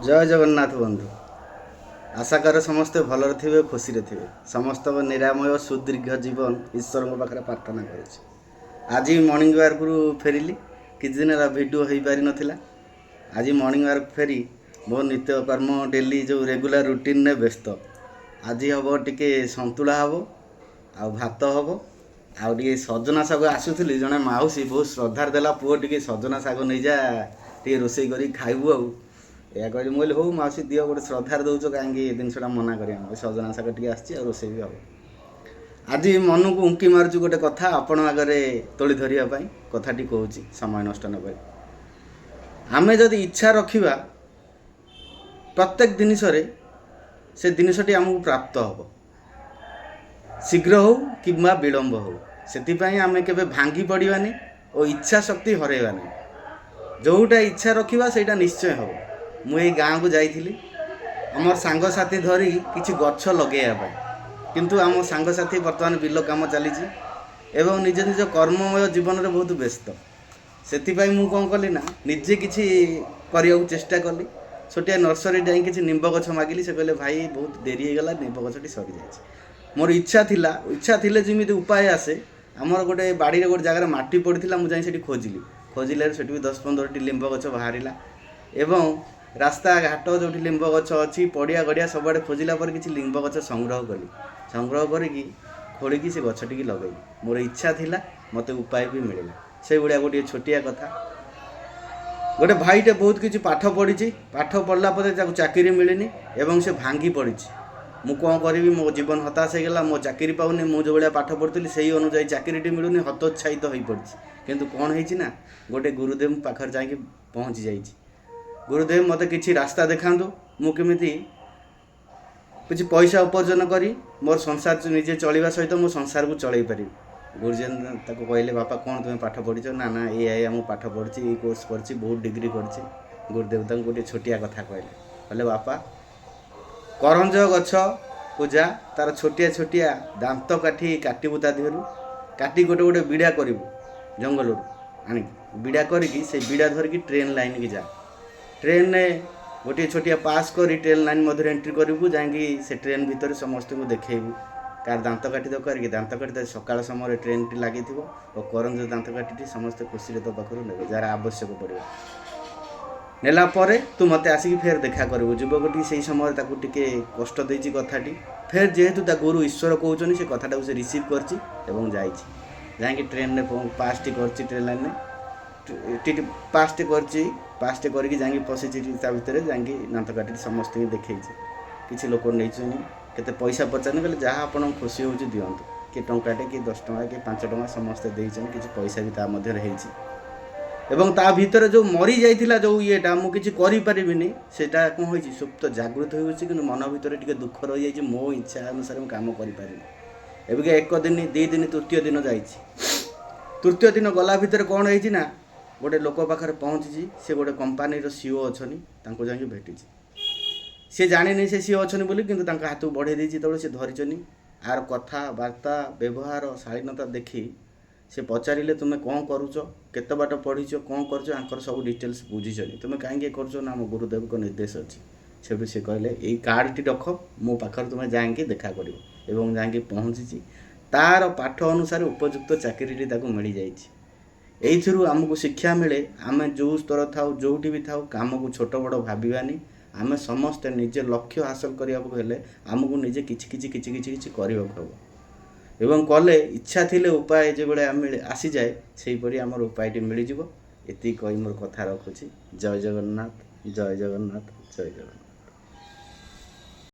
ଜୟ ଜଗନ୍ନାଥ ବନ୍ଧୁ। ଆଶା କରେ ସମସ୍ତେ ଭଲରେ ଥିବେ, ଖୁସିରେ ଥିବେ। ସମସ୍ତଙ୍କ ନିରାମୟ ସୁଦୀର୍ଘ ଜୀବନ ଈଶ୍ୱରଙ୍କ ପାଖରେ ପ୍ରାର୍ଥନା କରୁଛି। ଆଜି ମର୍ଣ୍ଣିଂ ୱାର୍କରୁ ଫେରିଲି। କିଛି ଦିନ ହେଲା ଭିଡ଼ିଓ ହୋଇପାରିନଥିଲା। ଆଜି ମର୍ଣ୍ଣିଂ ୱାର୍କ ଫେରି ମୋ ନିତ୍ୟକର୍ମ ଡେଲି ଯେଉଁ ରେଗୁଲାର ରୁଟିନରେ ବ୍ୟସ୍ତ। ଆଜି ହେବ ଟିକେ ସନ୍ତୁଳା ହେବ ଆଉ ଭାତ ହେବ ଆଉ ଟିକେ ସଜନା ଶାଗ। ଆସୁଥିଲି, ଜଣେ ମାଉସୀ ବହୁତ ଶ୍ରଦ୍ଧାରେ ଦେଲା, "ପୁଅ, ଟିକେ ସଜନା ଶାଗ ନେଇଯା, ଟିକେ ରୋଷେଇ କରିକି ଖାଇବୁ।" ଆଉ ଏଇଆ କହିଲି। ମୁଁ କହିଲି, "ହଉ ମାଉସୀ, ଦିଅ। ଗୋଟେ ଶ୍ରଦ୍ଧାରେ ଦେଉଛ, କାହିଁକି ଏ ଜିନିଷଟା ମନା କରିବା?" ମୁଁ ସଜନା ଶାଗ ଟିକେ ଆସିଛି ଆଉ ରୋଷେଇ ବି ହେବ। ଆଜି ମନକୁ ଉଙ୍କି ମାରୁଛି ଗୋଟେ କଥା, ଆପଣ ଆଗରେ ତୋଳି ଧରିବା ପାଇଁ କଥାଟି କହୁଛି, ସମୟ ନଷ୍ଟ ନ କରି। ଆମେ ଯଦି ଇଚ୍ଛା ରଖିବା ପ୍ରତ୍ୟେକ ଜିନିଷରେ, ସେ ଜିନିଷଟି ଆମକୁ ପ୍ରାପ୍ତ ହେବ, ଶୀଘ୍ର ହେଉ କିମ୍ବା ବିଳମ୍ବ ହେଉ। ସେଥିପାଇଁ ଆମେ କେବେ ଭାଙ୍ଗି ପଡ଼ିବାନି ଓ ଇଚ୍ଛା ଶକ୍ତି ହରାଇବା ନାହିଁ। ଯେଉଁଟା ଇଚ୍ଛା ରଖିବା, ସେଇଟା ନିଶ୍ଚୟ ହେବ। ମୁଁ ଏଇ ଗାଁକୁ ଯାଇଥିଲି ଆମର ସାଙ୍ଗସାଥି ଧରି କିଛି ଗଛ ଲଗେଇବା ପାଇଁ। କିନ୍ତୁ ଆମ ସାଙ୍ଗସାଥି ବର୍ତ୍ତମାନ ବିଲ କାମ ଚାଲିଛି ଏବଂ ନିଜ ନିଜ କର୍ମମୟ ଜୀବନରେ ବହୁତ ବ୍ୟସ୍ତ। ସେଥିପାଇଁ ମୁଁ କ'ଣ କଲି ନା, ନିଜେ କିଛି କରିବାକୁ ଚେଷ୍ଟା କଲି। ଛୋଟିଆ ନର୍ସରୀ ଯାଇ କିଛି ନିମ୍ବ ଗଛ ମାଗିଲି। ସେ କହିଲେ, "ଭାଇ, ବହୁତ ଡେରି ହେଇଗଲା, ନିମ୍ବ ଗଛଟି ସରିଯାଇଛି।" ମୋର ଇଚ୍ଛା ଥିଲା। ଇଚ୍ଛା ଥିଲେ ଯେମିତି ଉପାୟ ଆସେ। ଆମର ଗୋଟେ ବାଡ଼ିରେ ଗୋଟେ ଜାଗାରେ ମାଟି ପଡ଼ିଥିଲା। ମୁଁ ଯାଇ ସେଠି ଖୋଜିଲି। ଖୋଜିଲାରୁ ସେଠି ବି 10-15ଟି ଲିମ୍ବ ଗଛ ବାହାରିଲା ଏବଂ ରାସ୍ତାଘାଟ ଯେଉଁଠି ଲିମ୍ବ ଗଛ ଅଛି, ପଡ଼ିଆ ଗଡ଼ିଆ ସବୁଆଡ଼େ ଖୋଜିଲା ପରେ କିଛି ଲିମ୍ବ ଗଛ ସଂଗ୍ରହ କଲି। ସଂଗ୍ରହ କରିକି ଖୋଳିକି ସେ ଗଛଟିକି ଲଗେଇଲି। ମୋର ଇଚ୍ଛା ଥିଲା, ମୋତେ ଉପାୟ ବି ମିଳିଲା। ସେଇଭଳିଆ ଗୋଟିଏ ଛୋଟିଆ କଥା। ଗୋଟେ ଭାଇଟେ ବହୁତ କିଛି ପାଠ ପଢ଼ିଛି। ପାଠ ପଢ଼ିଲା ପରେ ତାକୁ ଚାକିରି ମିଳିନି ଏବଂ ସେ ଭାଙ୍ଗି ପଡ଼ିଛି। ମୁଁ କ'ଣ କରିବି? ମୋ ଜୀବନ ହତାଶ ହେଇଗଲା, ମୋ ଚାକିରି ପାଉନି, ମୁଁ ଯେଉଁ ଭଳିଆ ପାଠ ପଢ଼ୁଥିଲି ସେଇ ଅନୁଯାୟୀ ଚାକିରିଟି ମିଳୁନି। ହତୋତ୍ସାହିତ ହୋଇପଡ଼ିଛି। କିନ୍ତୁ କ'ଣ ହେଇଛି ନା, ଗୋଟେ ଗୁରୁଦେବ ପାଖରେ ଯାଇକି ପହଞ୍ଚି ଯାଇଛି। "ଗୁରୁଦେବ, ମୋତେ କିଛି ରାସ୍ତା ଦେଖାନ୍ତୁ, ମୁଁ କେମିତି କିଛି ପଇସା ଉପାର୍ଜନ କରି ମୋର ସଂସାର ନିଜେ ଚଳିବା ସହିତ ମୋ ସଂସାରକୁ ଚଳେଇ ପାରିବି?" ଗୁରୁଜନ ତାକୁ କହିଲେ, "ବାପା, କ'ଣ ତୁମେ ପାଠ ପଢ଼ିଛ?" ନା ନା, ଏଇଆ ଏଇଆ ମୁଁ ପାଠ ପଢ଼ିଛି, ଏଇ କୋର୍ସ କରିଛି, ବହୁତ ଡିଗ୍ରୀ କରିଛି।" ଗୁରୁଦେବ ତାଙ୍କୁ ଗୋଟିଏ ଛୋଟିଆ କଥା କହିଲେ। କହିଲେ, "ବାପା, କରଞ୍ଜ ଗଛକୁ ଯା, ତାର ଛୋଟିଆ ଛୋଟିଆ ଦାନ୍ତ କାଠି କାଟିବୁ, ତା ଦେହରୁ କାଟି ଗୋଟେ ଗୋଟେ ବିଡ଼ା କରିବୁ, ଜଙ୍ଗଲରୁ ଆଣିକି ବିଡ଼ା କରିକି ସେଇ ବିଡ଼ା ଧରିକି ଟ୍ରେନ୍ ଲାଇନ୍କି ଯା। ଟ୍ରେନ୍ରେ ଗୋଟିଏ ଛୋଟିଆ ପାସ୍ କରି ଟ୍ରେନ୍ ଲାଇନ୍ ମଧ୍ୟରେ ଏଣ୍ଟ୍ରି କରିବୁ। ଯାଇକି ସେ ଟ୍ରେନ୍ ଭିତରେ ସମସ୍ତଙ୍କୁ ଦେଖେଇବୁ, କାହାର ଦାନ୍ତ କାଠି ଦରକାର କି ଦାନ୍ତ କାଠି। ସକାଳ ସମୟରେ ଟ୍ରେନ୍ଟି ଲାଗିଥିବ ଓ କରଞ୍ଜ ଦାନ୍ତ କାଠିଟି ସମସ୍ତେ ଖୁସିରେ ତୋ ପାଖରୁ ନେବେ, ଯାହାର ଆବଶ୍ୟକ ପଡ଼ିବ। ନେଲା ପରେ ତୁ ମୋତେ ଆସିକି ଫେର ଦେଖା କରିବୁ।" ଯୁବକଟି ସେଇ ସମୟରେ ତାକୁ ଟିକେ କଷ୍ଟ ଦେଇଛି କଥାଟି। ଫେର ଯେହେତୁ ତା ଗୁରୁ ଈଶ୍ୱର କହୁଛନ୍ତି, ସେ କଥାଟାକୁ ସେ ରିସିଭ୍ କରିଛି ଏବଂ ଯାଇଛି। ଯାଇକି ଟ୍ରେନ୍ରେ ପାସ୍ଟି କରିଛି, ଟ୍ରେନ୍ ଲାଇନ୍ରେ ଟିଟି ପାସ୍ଟି କରିଛି। ପାସ୍ଟି କରିକି ଯାଇକି ପଶିଛି ତା ଭିତରେ। ଯାଇକି ଦାନ୍ତ କାଠିଟି ସମସ୍ତଙ୍କୁ ଦେଖେଇଛି। କିଛି ଲୋକ ନେଇଛନ୍ତି। କେତେ ପଇସା ପଚାରିନି, କହିଲେ, "ଯାହା ଆପଣଙ୍କୁ ଖୁସି ହେଉଛି ଦିଅନ୍ତୁ।" କିଏ ଟଙ୍କାଟେ, କିଏ 10 ଟଙ୍କା, କିଏ 5 ଟଙ୍କା, ସମସ୍ତେ ଦେଇଛନ୍ତି। କିଛି ପଇସା ବି ତା ମଧ୍ୟରେ ହେଇଛି। ଏବଂ ତା ଭିତରେ ଯେଉଁ ମରି ଯାଇଥିଲା ଯେଉଁ ଇଏଟା, ମୁଁ କିଛି କରିପାରିବିନି, ସେଇଟା କ'ଣ ହେଇଛି, ସୁପ୍ତ ଜାଗୃତ ହେଉଛି। କିନ୍ତୁ ମନ ଭିତରେ ଟିକେ ଦୁଃଖ ରହିଯାଇଛି, ମୋ ଇଚ୍ଛା ଅନୁସାରେ ମୁଁ କାମ କରିପାରିନି। ଏବେକା ଏକ ଦିନ, 2 ଦିନ, ତୃତୀୟ ଦିନ ଯାଇଛି। ତୃତୀୟ ଦିନ ଗଲା ଭିତରେ କ'ଣ ହେଇଛି ନା, ଗୋଟେ ଲୋକ ପାଖରେ ପହଞ୍ଚିଛି। ସେ ଗୋଟେ କମ୍ପାନୀର ସିଇଓ ଅଛନ୍ତି। ତାଙ୍କୁ ଯାଇକି ଭେଟିଛି। ସେ ଜାଣିନି ସେ ସିଇଓ ଅଛନ୍ତି ବୋଲି, କିନ୍ତୁ ତାଙ୍କ ହାତକୁ ବଢ଼େଇ ଦେଇଛି। ଯେତେବେଳେ ସେ ଧରିଛନ୍ତି, ଆର କଥାବାର୍ତ୍ତା, ବ୍ୟବହାର, ଶାଳୀନତା ଦେଖି ସେ ପଚାରିଲେ, "ତୁମେ କ'ଣ କରୁଛ? କେତେ ବାଟ ପଢ଼ିଛ? କ'ଣ କରୁଛ?" ଆଙ୍କର ସବୁ ଡିଟେଲ୍ସ ବୁଝିଛନ୍ତି। "ତୁମେ କାହିଁକି କରୁଛ?" ନା, ଆମ ଗୁରୁଦେବଙ୍କ ନିର୍ଦ୍ଦେଶ ଅଛି। ସେଠୁ ସେ କହିଲେ, "ଏଇ କାର୍ଡ଼ଟି ରଖ, ମୋ ପାଖରେ ତୁମେ ଯାଇକି ଦେଖା କରିବ।" ଏବଂ ଯାଇକି ପହଞ୍ଚିଛି। ତାର ପାଠ ଅନୁସାରେ ଉପଯୁକ୍ତ ଚାକିରିଟି ତାକୁ ମିଳିଯାଇଛି। ଏଇଥିରୁ ଆମକୁ ଶିକ୍ଷା ମିଳେ, ଆମେ ଯେଉଁ ସ୍ତର ଥାଉ, ଯେଉଁଠି ବି ଥାଉ, କାମକୁ ଛୋଟ ବଡ଼ ଭାବିବାନି। ଆମେ ସମସ୍ତେ ନିଜେ ଲକ୍ଷ୍ୟ ହାସଲ କରିବାକୁ ହେଲେ ଆମକୁ ନିଜେ କିଛି କିଛି କିଛି କିଛି କିଛି କରିବାକୁ ହେବ ଏବଂ କଲେ, ଇଚ୍ଛା ଥିଲେ ଉପାୟ ଯେଭଳିଆ ମିଳେ, ଆସିଯାଏ, ସେହିପରି ଆମର ଉପାୟଟି ମିଳିଯିବ। ଏତିକି କହି ମୋର କଥା ରଖୁଛି। ଜୟ ଜଗନ୍ନାଥ, ଜୟ ଜଗନ୍ନାଥ, ଜୟ ଜଗନ୍ନାଥ।